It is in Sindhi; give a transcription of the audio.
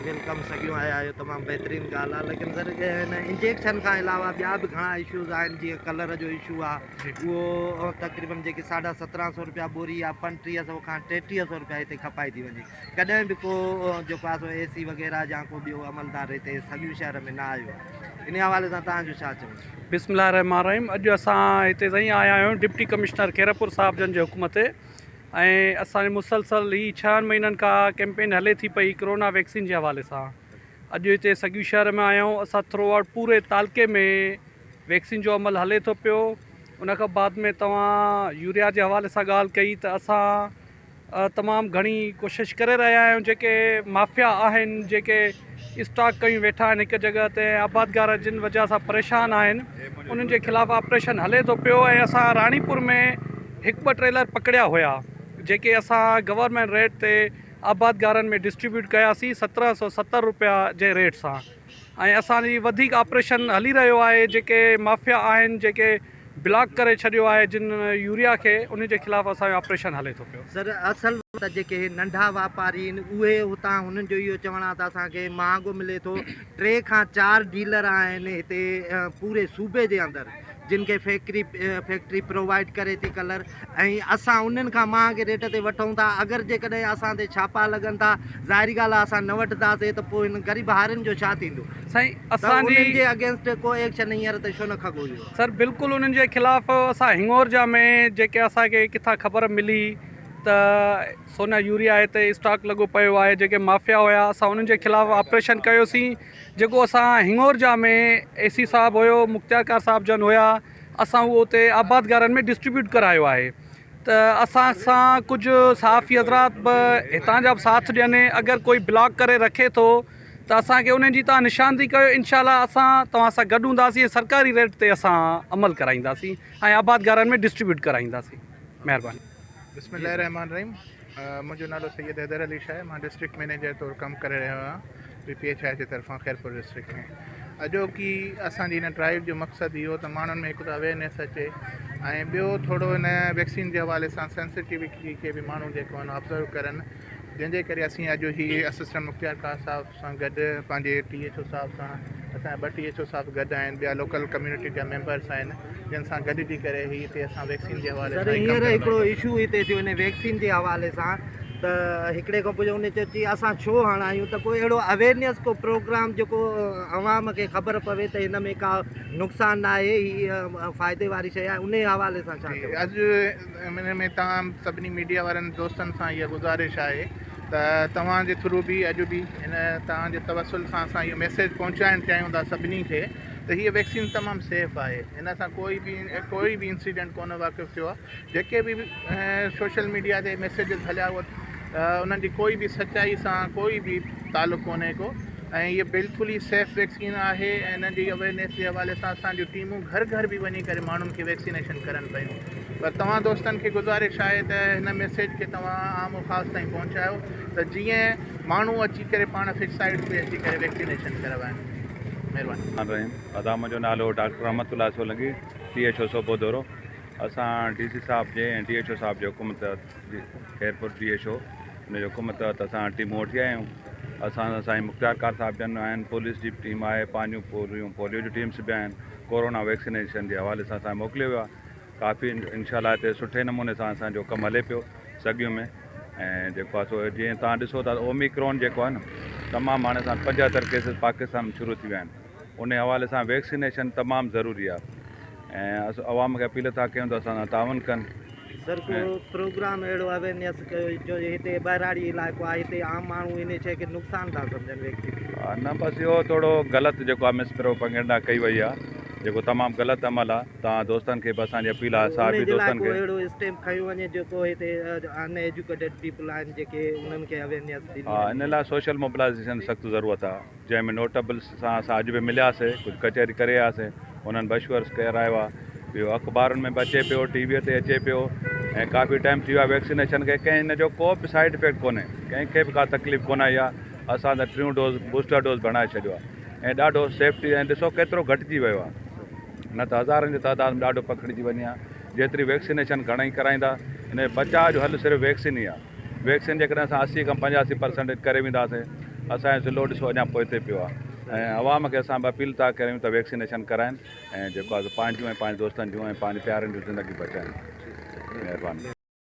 Welcome سگهيون آيا آهيو تمام بهترين ڳالهه آهي ليڪن سر هن انجيڪشن کان علاوه ٻيا به گهڻا اشوز آهن جيئن ڪلر جو اشو آهي اهو تقريبن جيڪي ساڍا سترهن سو روپيا ٻوري آهي پنٽيهه سو کان ٽيٽيهه سو روپيا هتي کپائي ٿي وڃي ڪڏهن به ڪو جيڪو آهي سو اي سي وغيره يا ڪو ٻيو عملدار هتي سڳيون شهر ۾ نه آيو آهي انهي حوالي سان توهان جو ڇا چوڻ آهي؟ بسم الله الرحمٰن الرحيم اڄ اسان هتي سائين آيا آهيون ڊپٽي ڪمشنر خيرپور صاحب جن جي حڪم تي ۽ اسان جي مسلسل هي ڇهن مهينن کان ڪيمپين هلي ٿي پئي ڪرونا ويڪسين جي حوالي سان اڄ هتي سڳيون شهر ۾ آيا آهيون اسان ٿرو آئوٽ پوري تعلقي ۾ ويڪسين جو عمل هلي ٿو پيو ان کان بعد ۾ توهان يوريا جي حوالي سان ڳالهه ڪئي ته اسان تمام گهڻي ڪوشش ڪري رهيا آهيون جيڪي مافيا آهن جيڪي اسٽاڪ ڪيون ويٺا آهن هڪ جڳهه تي آبادگار جن وجه سان پريشان آهن انهن جي خلاف آپريشن هلي ٿو پيو ۽ اسان راڻيپور ۾ هڪ ٻه ٽريلر پڪڙيا هيا جيڪي اسان گورنمينٽ ريٽ تي آبادگارن ۾ ڊسٽريبيوٽ ڪياسين 1770 روپيا جي ريٽ سان ۽ اسان جي وڌيڪ آپريشن هلي رهيو آهي جيڪي مافيا آهن جيڪي بلاڪ ڪري ڇڏيو آهي جن يوريا کي انهن جي خلاف اسان جو آپريشن هلي ٿو پيو. سر اصل ته جيڪي هي ننڍا واپاري آهن اهي هتان هنن جو اهو چوڻ آهي ته اسان کي مهانگو ملي ٿو ٽي کان چار ڊيلر آهن هتي پوري صوبي جي اندر جن کي فيڪري فيڪٽري پرووائيڊ ڪري ٿي ڪلر ۽ اسان انهن کان مهانگي ريٽ تي وٺون ٿا اگر جيڪڏهن اسان تي ڇاپا لڳن ٿا ظاهري ڳالهه آهي اسان نه وٺنداسين ته پوء هن غريب هارين جو ڇا ٿيندو سائين ته اسان جي انهن جي اگينسٽ ڪو ايڪشن هينئر ته ڇو نه کڳو ويو آهي. سر بلڪل انهن جي خلاف اسان هڱورجا ۾ جيڪي اسان کي ڪٿان خبر ملي ته سونا يوريا هتي اسٽاڪ لڳو پيو آهي جيڪي مافيا هيا اسان انهن جي خلاف آپريشن ڪيوسين جيڪو اسان هڱورجا ۾ اي سي صاحب هيو مختيارڪار صاحب جن هيا اسان اهو اتي آبادگارن ۾ ڊسٽريبيوٽ ڪرايو آهي ته اسان سان ڪجهه صحافي حضرات به هتان جا به ساٿ ڏين اگر ڪوئي بلاڪ ڪري رکي ٿو ته اسان کي انهن جي توهان نشاندهي ڪيو انشاء الله اسان توهان سان گڏ هونداسين ۽ سرڪاري ريٽ تي اسان عمل ڪرائينداسين ۽ آبادگارن ۾ ڊسٽريبيوٽ ڪرائينداسين مهرباني. بسم الله الرحمٰن الرحيم منهنجو نالو سيد حيدر علي شاهه مان ڊسٽرڪٽ مئنيجر طور ڪم ڪري رهيو آهيان پي پي ايڇ I جي طرفان خيرپور ڊسٽرڪٽ ۾ اڄوڪي اسان جي هن ڊرائيو جو مقصد اهو ته ماڻهن ۾ هڪ ته اويئرنيس اچي ۽ ٻيو ٿورو هن ويڪسين جي حوالي سان سينسٽيوٽي کي به ماڻهو جيڪو آهن آبزرو ڪرن جنهن جي ڪري اسين اڄ هي اسسٽنٽ مختيار ڪار صاحب سان گڏ پنهنجي ٽي ايڇ او صاحب سان اسان جا ٻه ٽي ايڇ او صاحب گڏ آهن ٻيا لوڪل ڪميونٽي جا ميمبرس آهن جن سان گڏجي ڪري هي هتي اسان ويڪسين جي حوالي سر سان هي ڪم هينئر ڪري هڪڙو رهيا اشو هتي ٿيو ان ويڪسين جي حوالي سان ته هڪڙي کان پڇيو ان چيو چي اسان ڇو هڻايون ته ڪو اهڙو اويرنيس ڪو پروگرام جيڪو عوام کي خبر پوي ته هن ۾ ڪا نقصان نه آهي هي فائدي واري شيء آهي انهي حوالي سان ڇا جي چئو اڄ ان ۾ توهان سڀني ميڊيا وارن دوستن سان اها گذارش آهي ته توهان جي ٿرو به اڄ به هن توهان جي توسل سان اسان اهو ميسيج پهچائڻ چاهيون ٿا سڀني کي ته هيء ويڪسين تمام سيف آهي هن سان ڪوئي به ڪوئي به انسيڊنٽ ڪونه واقف ٿيو آهي جيڪي به سوشل ميڊيا تي ميسيجز هليا اهي انهن جي ڪوئي به سچائي سان ڪوئي به تعلق ڪونهي ڪو ۽ هيء بلڪل ئي سيف ويڪسين آهي ۽ انهن جي اويئرنيس جي حوالي سان اسان جون ٽيمون گهر گهر به وڃي ڪري ماڻهن کي ويڪسينيشن ڪرن پيون پر توهان دوستن کي گذارش آهي ته هن ميسيج کي توهان عام و خاص تائين پهچايو ته جيئن ماڻهو اچي ڪري پاڻ فڪس سائيٽ تي اچي ڪري ويڪسينيشن ڪروائن. مهرباني. الرحيم ادا منهنجو نالو doctor Rahmat Ullah Solangi T H O Sobho Doro اسان ڊي سي صاحب جي ۽ ڊي ايڇ او صاحب جي حڪم تحت خيرپور ڊي ايڇ او ان جي حڪم تحت اسان ٽيمون وٺي آيا آهيون اسان سان سائين مختيار ڪار صاحب جن آهن پوليس جي به ٽيم آهي پنهنجون پوريون پوليو جون ٽيمس به آهن ڪورونا ويڪسينيشن جي حوالي سان اسان کي موڪليو ويو آهي ڪافي انشاء الله هتي سٺي نموني سان اسان جو ڪم هلي پيو سڳيون ۾ ۽ جيڪو آهي سو جيئن توهان ڏسو ٿا اوميڪرون جيڪو آهي نه تمام هاڻي اسان 75 ڪيسز پاڪستان ۾ شروع ٿي ويا آهن ان حوالي سان ويڪسينيشن تمام ضروري آهي ۽ عوام کي اپيل ٿا ڪيون ته اسان سان تعاون ڪن. سر ڪو پروگرام اهڙو اويرنيس ڪيو جو هتي ٻهراڙي علائقو آهي هتي عام ماڻهو ان شيء کي نقصان ٿا سمجهن ويڪسين. نه بس اهو ٿورو غلط جيڪو آهي مس پروپنگينڊا ڪئي وئي آهي. جيڪو تمام غلط عمل آ توهان دوستن کي به اسان جي اپيل آ ان صحافي جي لاء دوستن ڪو کي. اهڙو اسٽيپ کنيو وڃي جيڪو هتي ان ايجوڪيٽيڊ پيپل آهن جيڪي انهن کي اويرنيس ڏني ها وڃي. ان لاء سوشل موبلائيزيشن سخت ضرورت آ جنهن ۾ نوٽبلس سان اسان اڄ به ملياسي ڪجهه ڪچهري ڪري آياسي انهن به اشورس ڪرايو آ ٻيو اخبارن ۾ به اچي پيو ٽي وي تي اچي پيو ۽ ڪافي ٽائيم ٿي ويو آ ويڪسينيشن کي ڪنهن ان جو ڪو به سائيڊ افيڪٽ ڪونهي ڪنهن کي به ڪا تڪليف ڪونه آئي آ اسان ته ٽيون ڊوز بوسٽر ڊوز بڻائي ڇڏيو آ ۽ ڏاڍو سيفٽي ۽ ڏسو ڪيترو گهٽجي ويو آ نه ته هزارن جي تعداد ۾ ڏاڍو پکڙجي وڃي ها جيتري ويڪسينيشن گهڻي ڪرائيندا ان جي بچاء جو حل صرف ويڪسين ئي آ ويڪسين جيڪڏهن اسان 80 کان 85 پرسنٽ ڪري وينداسين اسان جو ضلعو ڏسو اڃا پوئتي پيو آ ۽ عوام کي اسان به اپيل ٿا ڪريون ته ويڪسينيشن ڪرائن ۽ جيڪو آ سو پنهنجون ۽ پنهنجي دوستن جون ۽ پنهنجي پيارن جون زندگيون بچائن مهرباني.